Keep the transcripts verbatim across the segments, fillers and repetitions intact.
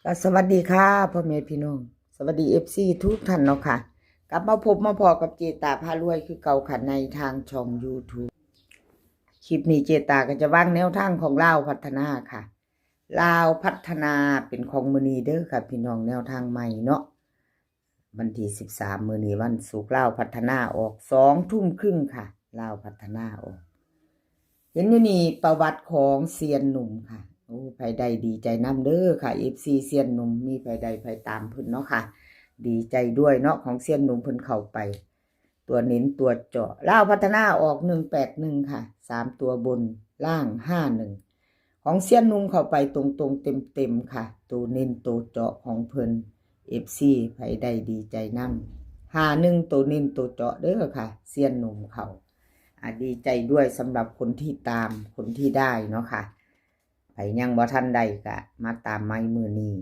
ก็สวัสดีค่ะพ่อแม่พี่น้อง สวัสดี เอฟซี ทุกท่านเนาะค่ะ กลับมาพบมาพ้อกับเจตาพารวยคือเก่าค่ะ ในทางช่อง YouTube คลิปนี้เจตาก็จะวางแนวทางของลาวพัฒนาค่ะ ลาวพัฒนาเป็นของมื้อนี้เด้อค่ะพี่น้อง แนวทางใหม่เนาะ วันที่สิบสาม มื้อนี้วันศุกร์ ลาวพัฒนาออกสองทุ่มครึ่งค่ะ ลาวพัฒนาออก เห็นอยู่นี่ประวัติของเซียนหนุ่มค่ะ โอ้ ไผได้ดีใจนำเด้อค่ะ เอฟซี เซียนหนุ่ม มีไผได้ไผตามเพิ่นเนาะค่ะ ดีใจด้วยเนาะ ของเซียนหนุ่มเพิ่นเข้าไป ตัวเน้นตัวเจาะ ลาวพัฒนาออก หนึ่งแปดหนึ่ง ค่ะ สามตัวบน ล่าง ห้าหนึ่ง ของเซียนหนุ่มเข้าไปตรงๆเต็มๆค่ะ ตัวเน้นตัวเจาะของเพิ่น เอฟซี ไผได้ดีใจนำ ห้าหนึ่ง ตัวเน้นตัวเจาะเด้อค่ะ เซียนหนุ่มเข้า อ่ะ ดีใจด้วยสำหรับคนที่ตาม คนที่ได้เนาะค่ะ ไผยังบ่ทันได้ก็มาตามใหม่มื้อนี้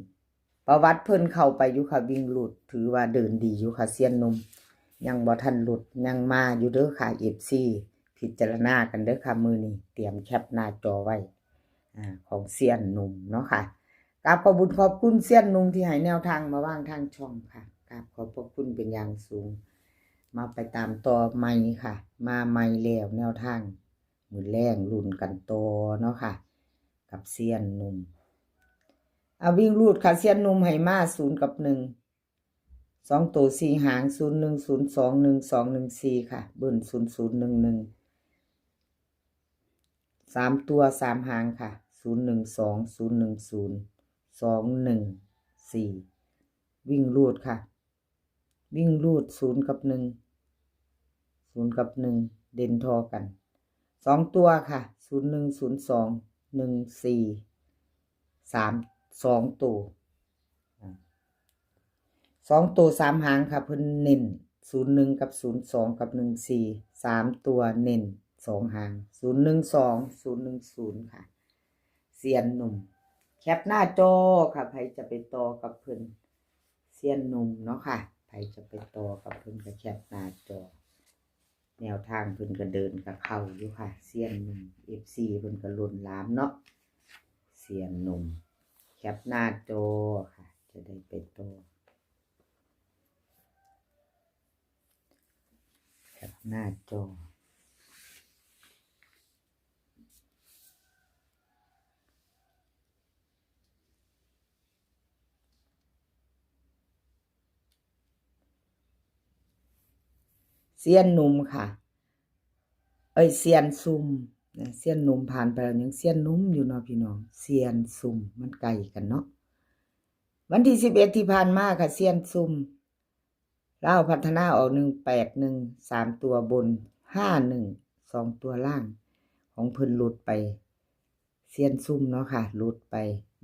ประวัติเพิ่นเข้าไปอยู่ค่ะ วิ่งรูด ถือว่าเดินดีอยู่ค่ะ เซียนหนุ่ม ยังบ่ทันหลุด ยังมาอยู่เด้อค่ะ เอฟซี พิจารณากันเด้อค่ะ มื้อนี้เตรียมแคปหน้าจอไว้ อ่า ของเซียนหนุ่มเนาะค่ะ กราบขอบบุญขอบคุณเซียนหนุ่มที่ให้แนวทางมาวางทางช่องค่ะ กราบขอบพระคุณเป็นอย่างสูง มาไปตามต่อใหม่ค่ะ มาใหม่แล้วแนวทาง มื้อแลงลุ้นกันต่อเนาะค่ะ กับเซียนหนุ่ม เอาวิ่งรูดค่ะ เซียนหนุ่มให้มา ศูนย์กับหนึ่ง สองตัวสี่หาง ศูนย์หนึ่ง ศูนย์สอง หนึ่งสอง หนึ่งสี่ ค่ะ เบิ้ล ศูนย์ศูนย์ หนึ่งหนึ่ง สามตัวสามหางค่ะ ศูนย์หนึ่งสอง ศูนย์หนึ่งศูนย์ สองหนึ่งสี่ วิ่งรูดค่ะ วิ่งรูด ศูนย์กับหนึ่ง ศูนย์กับหนึ่ง เด่นทอกัน สองตัวค่ะ ศูนย์หนึ่ง ศูนย์สอง หนึ่งสี่ สาม สองตัว อ่า สองตัวสามหางค่ะ เพิ่นเน้น ศูนย์หนึ่ง กับ ศูนย์สอง กับ หนึ่งสี่ สามตัวเน้นสองหาง ศูนย์หนึ่งสอง ศูนย์หนึ่งศูนย์ ค่ะ เซียนหนุ่ม แคปหน้าจอค่ะ ไผจะไปต่อกับเพิ่น เซียนหนุ่มเนาะค่ะ ไผจะไปต่อกับเพิ่นก็แคปหน้าจอ แนวทางเพิ่นก็เดินก็เข้าอยู่ค่ะ เซียนหนุ่ม เอฟซี เพิ่นก็ล้นหลามเนาะ เซียนหนุ่ม แคปหน้าจอค่ะ จะได้ไปต่อ แคปหน้าจอ เซียนหนุ่มค่ะ เอ้ย เซียนซุ่มนะ เซียนหนุ่มผ่านไปแล้ว ยังเซียนหนุ่มอยู่เนาะพี่น้อง เซียนซุ่มมันใกล้กันเนาะ วันที่สิบเอ็ดที่ผ่านมาค่ะ เซียนซุ่ม ลาวพัฒนาออก หนึ่งแปดหนึ่ง สามตัวบน ห้าหนึ่ง สองตัวล่าง ของเพิ่นหลุดไป เซียนซุ่มเนาะค่ะ หลุดไป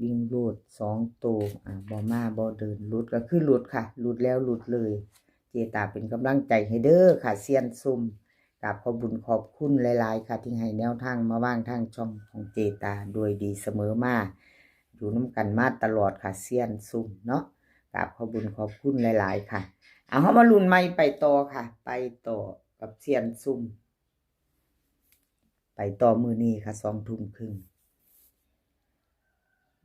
วิ่งรูดสองตัว อ่า บ่มาบ่เดิน หลุดก็คือหลุดค่ะ หลุดแล้วหลุดเลย เจตาเป็นกำลังใจให้เด้อค่ะ เซียนซุ่ม กราบขอบบุญขอบคุณหลายๆค่ะ ที่ให้แนวทางมาวางทางช่องของเจตาโดยดีเสมอมา อยู่นำกันมาตลอดค่ะ เซียนซุ่มเนาะ กราบขอบบุญขอบคุณหลายๆค่ะ เอา เฮามาลุ้นใหม่ไปต่อค่ะ ไปต่อกับเซียนซุ่ม ไปต่อมื้อนี้ค่ะ สองทุ่มครึ่ง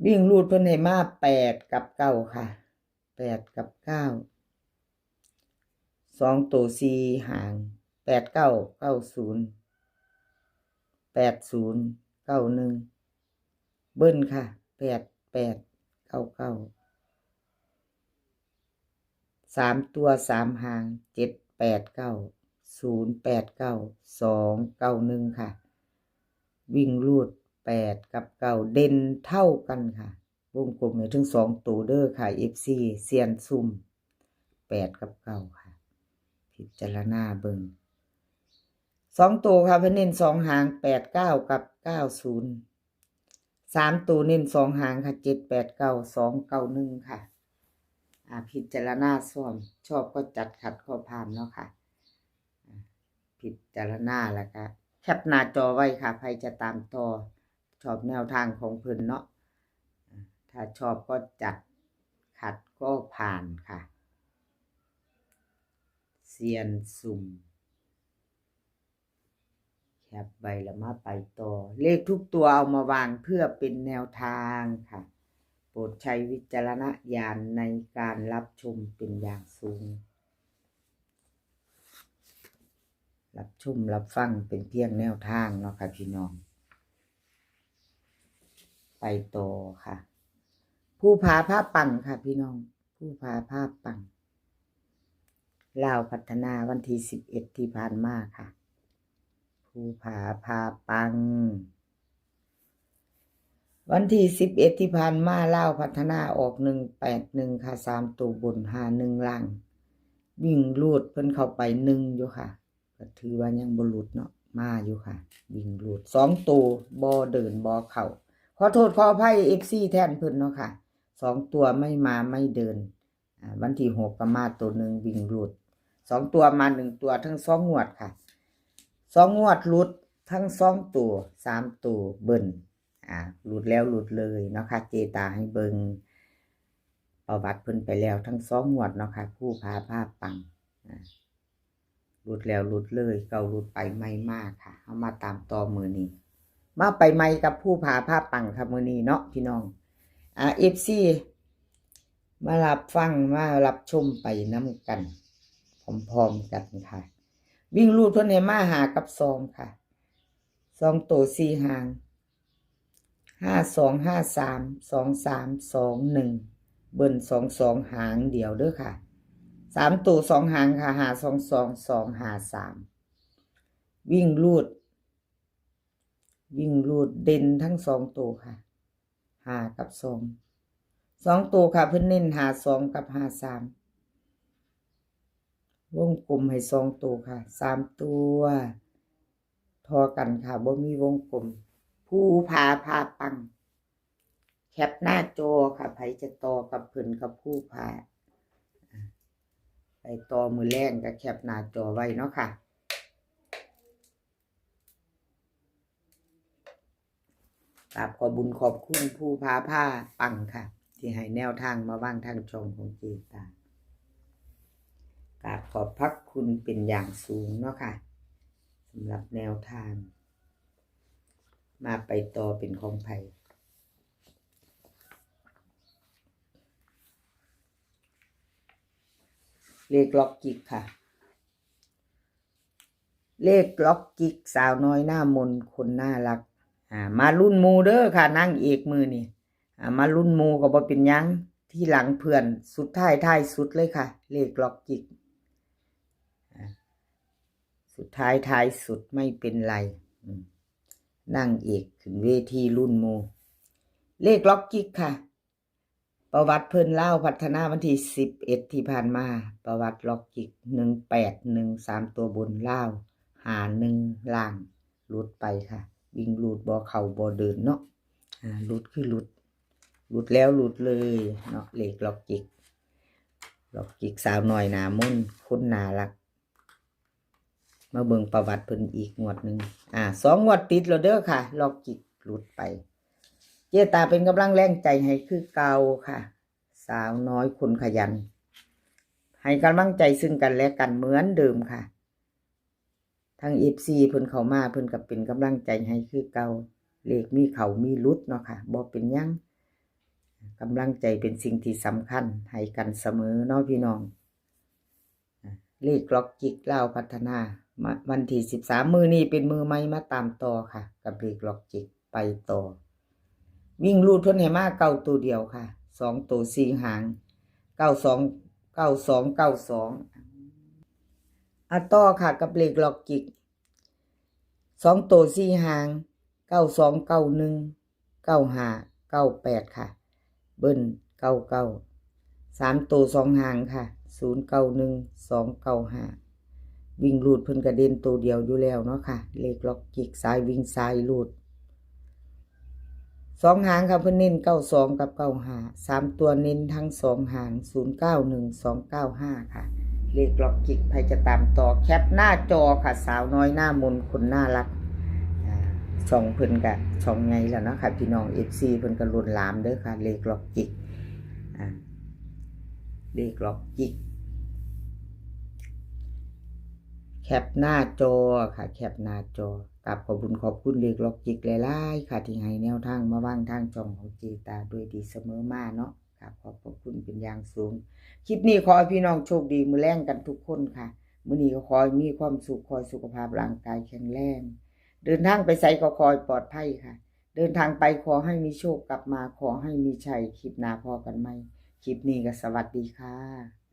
วิ่งรูดเพิ่นให้มา แปดกับเก้าค่ะ แปดกับเก้า สองตัวสี่หาง แปดเก้า เก้าศูนย์ แปดศูนย์ เก้าหนึ่ง เบิ้ลค่ะ แปดแปด เก้าเก้า สามตัวสามหาง เจ็ดแปดเก้า ศูนย์แปดเก้า สองเก้าหนึ่งค่ะ วิ่งรูด แปดกับเก้า เด่นเท่ากันค่ะ วงกลมให้ถึงสองตัวเด้อค่ะ เอฟซี เซียนซุ่ม แปดกับเก้าค่ะ พิจารณาเบิ่ง สองตัวค่ะ เพิ่นเน้นสองหาง แปดเก้า กับ เก้าศูนย์ สามตัวเน้นสองหางค่ะ เจ็ดแปดเก้า สองเก้าหนึ่งค่ะ อ่า พิจารณาซ่อม ชอบก็จัด ขัดก็ผ่านเนาะค่ะ อ่า พิจารณาแล้วก็แคปหน้าจอไว้ค่ะ ไผจะตามต่อ ชอบแนวทางของเพิ่นเนาะ อ่า ถ้าชอบก็จัด ขัดก็ผ่านค่ะ เซียนซุ่ม แคปไว้แล้วมาไปต่อ เลขทุกตัวเอามาวางเพื่อเป็นแนวทางค่ะ รดใช้วิจารณญาณในการรับชมเป็นอย่างสูง รับชมรับฟังเป็นเพียงแนวทางเนาะค่ะพี่น้อง ไปต่อค่ะ ภูผาพาปังค่ะพี่น้อง ภูผาพาปัง ลาวพัฒนาวันที่สิบเอ็ดที่ผ่านมาค่ะ ภูผาพาปัง วันที่สิบเอ็ดที่ผ่านมา ลาวพัฒนาออกหนึ่งแปดหนึ่งค่ะ สามตัวบน ห้าหนึ่งล่าง วิ่งรูดเพิ่นเข้าไปหนึ่งอยู่ค่ะ ก็ถือว่ายังบ่หลุดเนาะ มาอยู่ค่ะ วิ่งรูด สองตัวบ่เดินบ่เข้า ขอโทษขออภัย เอฟซี แทนเพิ่นเนาะค่ะ สองตัวไม่มาไม่เดิน อ่า วันที่หกก็มาตัวหนึ่งวิ่งรูด สองตัวมาหนึ่งตัวทั้งสองงวดค่ะ สองงวดหลุดทั้งสองตัว สามตัวเบิ้ล อ่า หลุดแล้วหลุดเลยเนาะค่ะ เจตาให้เบิ่งประวัติเพิ่นไปแล้วทั้งสองงวดเนาะค่ะ ภูผาพาปัง อ่า หลุดแล้วหลุดเลย เก่าหลุดไปใหม่มาค่ะ เอามาตามต่อมื้อนี้ มาไปใหม่กับภูผาพาปังค่ะมื้อนี้เนาะพี่น้อง อ่า เอฟซี มารับฟัง มารับชมไปนำกัน พร้อมๆกันค่ะ วิ่งรูดเพิ่นให้มาห้ากับสองค่ะ สองตัวสี่หาง ห้าสอง ห้าสาม สองสาม สองหนึ่ง เบิ้ลสองสองหางเดียวเด้อค่ะ สามตัวสองหางค่ะ ห้าสองสอง สองห้าสาม วิ่งรูด วิ่งรูดเด่นทั้งสองตัวค่ะ ห้ากับสอง สองตัวค่ะ เพิ่นเน้นห้าสองกับห้าสาม วงกลมให้สองตัวค่ะ สามตัว ทอกันค่ะ บ่มีวงกลม ภูผาพาปัง แคปหน้าจอค่ะ ไผจะต่อกับเพิ่นกับภูผา อ่ะ ไปต่อมื้อแลงก็แคปหน้าจอไว้เนาะค่ะ กราบขอบบุญขอบคุณภูผาพาปังค่ะ ที่ให้แนวทางมาวางทางช่องของเจตา กราบขอบพระคุณเป็นอย่างสูงเนาะค่ะ สำหรับแนวทาง มาไปต่อเป็นของไผ เลขล็อกจิกค่ะ เลขล็อกจิกสาวน้อยหน้ามนต์คนน่ารัก อ่า มาลุ้นหมู่เด้อค่ะ นางเอกมื้อนี้ อ่า มาลุ้นหมู่ก็บ่เป็นหยัง ทีหลังเพื่อน สุดท้ายท้ายสุดเลยค่ะ เลขล็อกจิก อ่า สุดท้ายท้ายสุดไม่เป็นไร อืม นางเอกขึ้นเวทีลุ้นหมู่ เลขล็อกจิกค่ะ ประวัติเพิ่น ลาวพัฒนาวันที่สิบเอ็ดที่ผ่านมา ประวัติล็อกจิก หนึ่งแปดหนึ่ง สามตัวบน ลาว ห้าหนึ่งล่าง หลุดไปค่ะ วิ่งรูดบ่เข้าบ่เดินเนาะ อ่า หลุดคือหลุด หลุดแล้วหลุดเลยเนาะ เลขล็อกจิก ล็อกจิกสาวน้อยหน้ามนต์คนน่ารัก มาเบิ่งประวัติเพิ่นอีกงวดหนึ่ง อ่า สองงวดติดแล้วเด้อค่ะ ล็อกจิกหลุดไป เจตาเป็นกำลังแรงใจให้คือเก่าค่ะ สาวน้อยคนขยัน ให้กำลังใจซึ่งกันและกันเหมือนเดิมค่ะ ทั้ง เอฟซี เพิ่นเข้ามา เพิ่นก็เป็นกำลังใจให้คือเก่า เลขมีเข้ามีหลุดเนาะค่ะ บ่เป็นหยัง กำลังใจเป็นสิ่งที่สำคัญ ให้กันเสมอเนาะพี่น้อง เลขล็อกจิกลาวพัฒนา มา วันที่สิบสาม มื้อนี้เป็นมื้อใหม่มาตามต่อค่ะ กับเลขล็อกจิก ไปต่อ วิ่งรูดเพิ่นให้มาเก้าตัวเดียวค่ะ สองตัวสี่หาง เก้าสอง เก้าสอง เก้าสอง อ่ะ ต่อค่ะ กับเลขล็อกจิก สองตัวสี่หาง เก้าสอง เก้าหนึ่ง เก้าห้า เก้าแปด ค่ะ เบิ้ล เก้าเก้า สามตัวสองหางค่ะ ศูนย์เก้าหนึ่ง สองเก้าห้า วิ่งรูดเพิ่นก็เด่นตัวเดียวอยู่แล้วเนาะค่ะ เลขล็อกจิกสายวิ่งสายรูด สองหางค่ะ เพิ่นเน้น เก้าสอง กับ เก้าห้า สามตัวเน้นทั้งสองหาง ศูนย์เก้าหนึ่ง สองเก้าห้า ค่ะ เลขล็อกจิก ไผจะตามต่อ แคปหน้าจอค่ะ สาวน้อยหน้ามนต์คนน่ารัก อ่า ช่องเพิ่นกะช่องใหญ่แล้วเนาะค่ะ พี่น้อง เอฟซี เพิ่นก็ล้นหลามเด้อค่ะ เลขล็อกจิก อ่า เลขล็อกจิก แคปหน้าจอค่ะ แคปหน้าจอ กราบขอบบุญขอบคุณเลขล็อกจิกหลายๆค่ะ ที่ให้แนวทางมาวางทางช่องของเจตาโดยดีเสมอมาเนาะ กราบขอบพระคุณเป็นอย่างสูง คลิปนี้ขอให้พี่น้องโชคดีมื้อแลงกันทุกคนค่ะ มื้อนี้ก็ขอให้มีความสุข ขอให้สุขภาพร่างกายแข็งแรง เดินทางไปไสก็ขอให้ปลอดภัยค่ะ เดินทางไปขอให้มีโชค กลับมาขอให้มีชัย คลิปหน้าพ้อกันใหม่ คลิปนี้ก็สวัสดีค่ะ